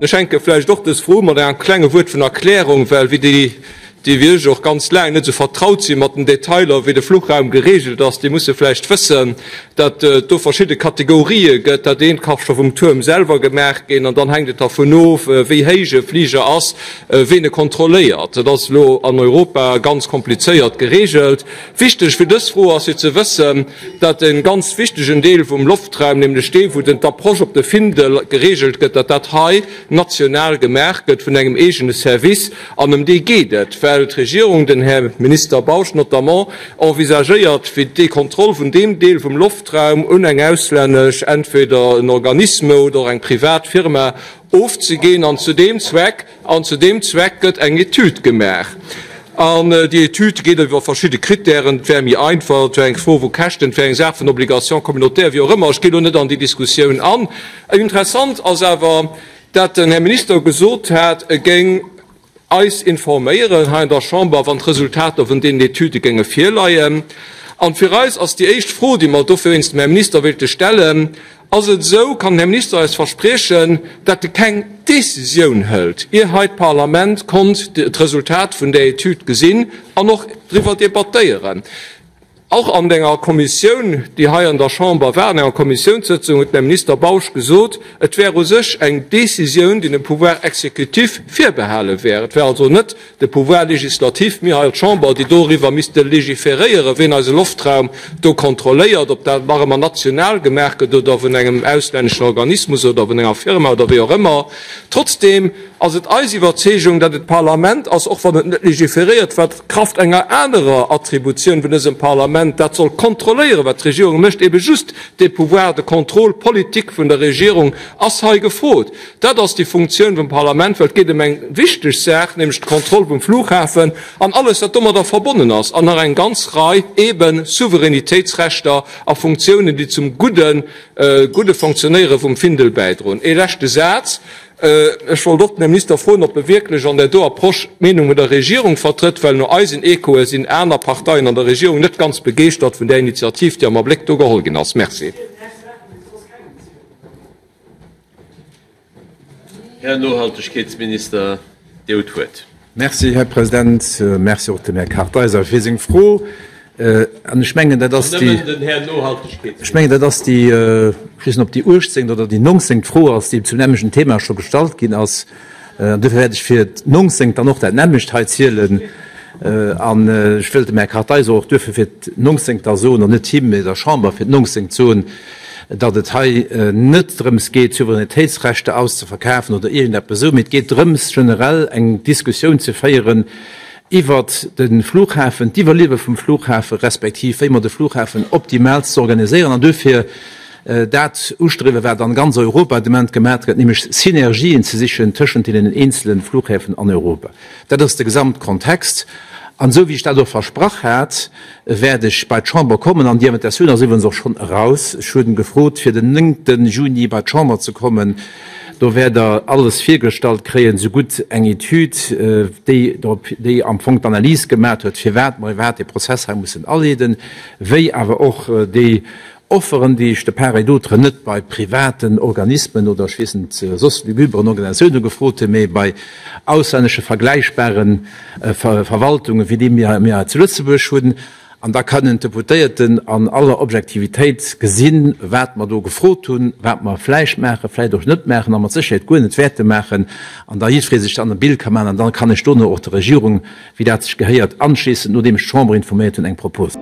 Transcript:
Ech hänke vläicht och dës Fro mat engem klenge Wuert vun Erklärung, well wéi déi, déi wéi ech och ganz laang net esou vertraut si mat den Detailer, wéi de Fluchraum geregelt ass, déi musse vläicht wëssen, datt et do verschidde Kategorië gëtt. Dat eent ka scho vum Tuerm selwer gemaach ginn an dann hänkt et dervun of, wéi héich e Fliger ass, ween e kontrolléiert. Dat ass elo an Europa ganz komplizéiert geregelt. Wichteg fir dës Fro ass fir ze wëssen, datt e ganz wichtegen Deel vum Loftraum, nämlech dee wou den d'Approche op de Findel geregelt gëtt, datt dat hei national gemaach gëtt vun engem eegene Service. An ëm dee geet et, well d'Regierung, den Här Minister Bausch notamment, envisagéiert fir déi Kontroll vun deem Deel vum Loftraum un eng auslännesch, entweder en Organisme oder och eng privat Firma ofzeginn. An zu deem Zweck, an zu deem Zweck gëtt eng Etüd gemaach. An déi Etüd geet iwwer verschidde Kritären. Et wär méi einfach, et wär eng Fro vu Käschten, et wär eng Saach vun Obligation communautaire, wéi och ëmmer. Ech ginn elo net an déi Diskussioun an. Interessant ass awer, dat den Här Minister gesot hat, e géing eis informéieren hei an der Chamber, wann d'Resultater vun deenen Etüde géinge virleien. An fir eis ass déi éischt Fro, déi mer dofir wéinst dem Här Minister wéilte stellen, Ass et esou, kann den Här Minister eis verspriechen, datt e keng Décisioun hëlt, ier hei d'Parlament konnt d'Resultat vun där Etüd gesinn an och driwwer debattéieren? Och an enger Kommissioun, déi hei an der Chamber war, an enger Kommissiounssëtzung, huet den Här Minister Bausch gesot, et wär u sech eng Décisioun, déi dem Pouvoir exécutif virbehale wär. Et wär also net de Pouvoir législatif, mir hei als Chamber, déi doriwwer misste légiféréieren, wien eise Loftraum do kontrolléiert, ob dat nach ëmmer national gemaach gëtt oder vun engem auslänneschen Organismus oder vun enger Firma oder wéi och ëmmer. Trotzdem ass et eis Iwwerzeegung, datt et d'Parlament ass, och wann et net légiféréiert, wat Krafft enger anerer Attributioun vun dësem Parlament dat soll kontrolléieren, wat d'Regierung mécht, ebe just dee Pouvoir de contrôle politique vun der Regierung ass hei gefrot. Dat ass déi Funktioun vum Parlament, well et geet ëm eng wichteg Saach, nämlech d'Kontroll vum Flughafen an alles, wat domadder verbonnen ass, an nach eng ganz Rei ebe Souveränitéitsrechter a Funktiounen, déi zum gudde gudde Fonctionnéiere vum Findel bäidroen. Ee leschte Saz, Ech wollt och den Här Minister froen, ob e wierklech an där do Approche d'Meenung vun der Regierung vertrëtt, well no eisen Echoe sinn aner Parteien an der Regierung net ganz begeeschtert vun där Initiativ, déi am Abléck do geholl ginn ass. Merci. Här Nohaltegkeetsminister, Dir hutt d'Wuert. Merci, Här President. Merci och dem Här Kartheiser fir seng Fro. An ech mengen, dat ass déi, ech mengen, dat ass déi, ech weess net, ob déi uechtzéngt oder déi nongzéngt Fro ass, déi zum nämlechen Thema scho gestallt ginn ass. An duerfir wäert ech fir d'nongzéngt dann och dat nämmlecht hei zielen. An ech wëllt dem Här Kartheiser och duerfir fir d'nongzéngt da soen, an net him, mä der Chamber fir d'nongzéngt soen, datt et hei net drëms geet, Souveränitéitsrechter auszeverkafen oder iergendeppes esou, mee et geet drëms, generell eng Diskussioun ze féieren iwwert de Flughafen, d'Iwwerliewe vum Flughafen, respektiv wéi mer de Flughafen optimaalst ze organiséieren an duerfir dat ustriewen, wat an ganz Europa de Moment gemaat gëtt, nämlech Synergien ze sichen tëschent deenen eenzele Flughäfen an Europa. Dat ass de Gesamtkontext. An esou wéi ech dat och versprach hat, wäert ech bei d'Chamber kommen, an déi Invitatioun ass iwwerens och schonn eraus, ech hunn gefrot fir den 9 Juni bei d'Chamber ze kommen, do wäert Der alles virgestallt kréien, sougutt eng Etüd, déi drop, déi am Fong d'Analys gemat huet, firwat mer iwwerhaapt dee Prozess hei mussen aleeden, wéi awer och déi Offeren, déi ech de part et d'autre net bei privaten Organismen oder ech weess net soss luguberen Organisatiounen gefrot hunn, mee bei auslännesche vergläichbare Verwaltungen, wéi déi mir hei zu Lëtzebuerg hunn. An da kënnen d'Deputéierten an aller Objektivitéit gesinn, wat mer do gefrot hunn, wat mer vläicht maachen, vläicht och net maachen a mat Sécherheet guer net wäerte maachen. An da jiddweree sech dann e Bild ka maachen. An da kann ech dono och der Regierung, wéi dat sech gehéiert, anschliessend, nodeem ech d'Chamber informéiert hunn, eng Propos.